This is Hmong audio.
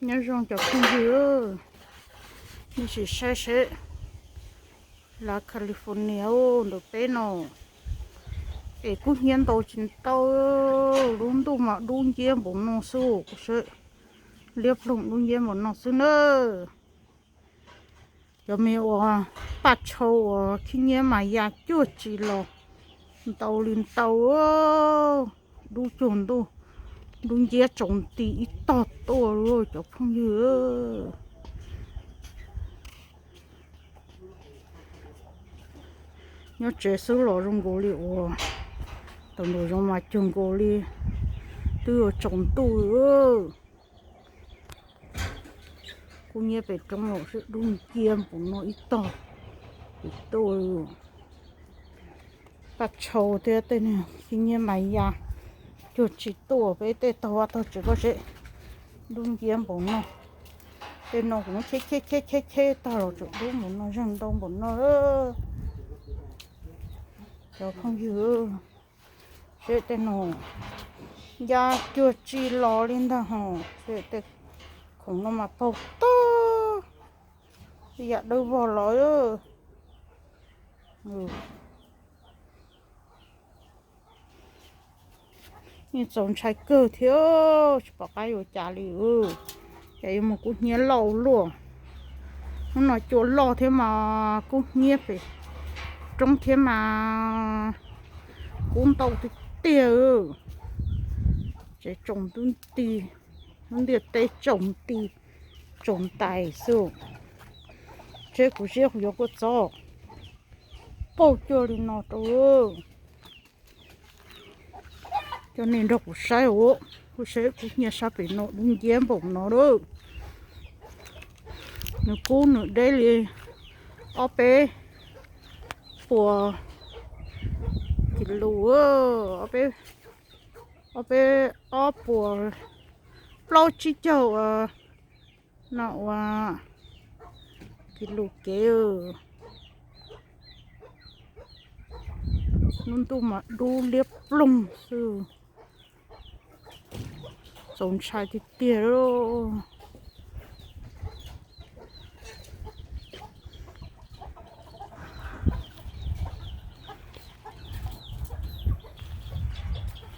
Nyob zoo cov phooj ywg, nej sim saib seb, lav California ntawm peb no es kub hnyiab ntau tsis ntau, lub ntuj mas dub nciab npaum no xwb, kuv seb, liab ploog dub nciab npaum no xwb na. Cov me uas paj tshau uas khib nyiab mas ya cuag tsis los ntau li ntau, dub cuag ntuj, dub nciab tsaus nti ib tog tuaj li cov phooj ywg. Nyob tsev xwb los zoo nkaus li uas, tau nraum zoov mas cuag nkaus li twb yuav tsaus ntuj. Kub hnyiab pem roob los sib dub nciab npaum no ib tog pem tuaj. Paj tshau thiab tej niag khib nyiab mas ya cuag tsis tuaj, peb tej taug vaj taug tsev koj seb, dub nciab npaum no. Tej no kuv muab cheb cheb cheb cheb cheb tag los tseem dub npaum no, zeeg ntau npaum no. Cov phooj ywg, seb tej no ya cuag tsis los li ntag hos, seb tej khoom no mas paug tag, yam dawb vog los. Yeej txaus ntshai kawg thiab, tsis pom qab yuav cas li. Cas yuav mus kub hnyiab lauj luaj. Hnub no cua loj thiab mas kub hnyiab pem roob thiab mas kub ntau tiag tiag. Tsev tsaus ntuj nti, lub ntiaj teb tsaus nti, tsaus ntais xwb. Tsheb kuv siab kuv yuav kua txob pauj cuag li no rau. Coj nej nrog kuv saib, kuv saib kub hnyiab sab pem no dub nciab npaum no lawm. Nws kub nws deb li ob peb puas kis lus, ob peb, ob peb, ob puas plaub tsib caug no ua kis lus kev. Lub ntuj mas dub liab ploog xwb, txaus ntshai tiag tiag lauj.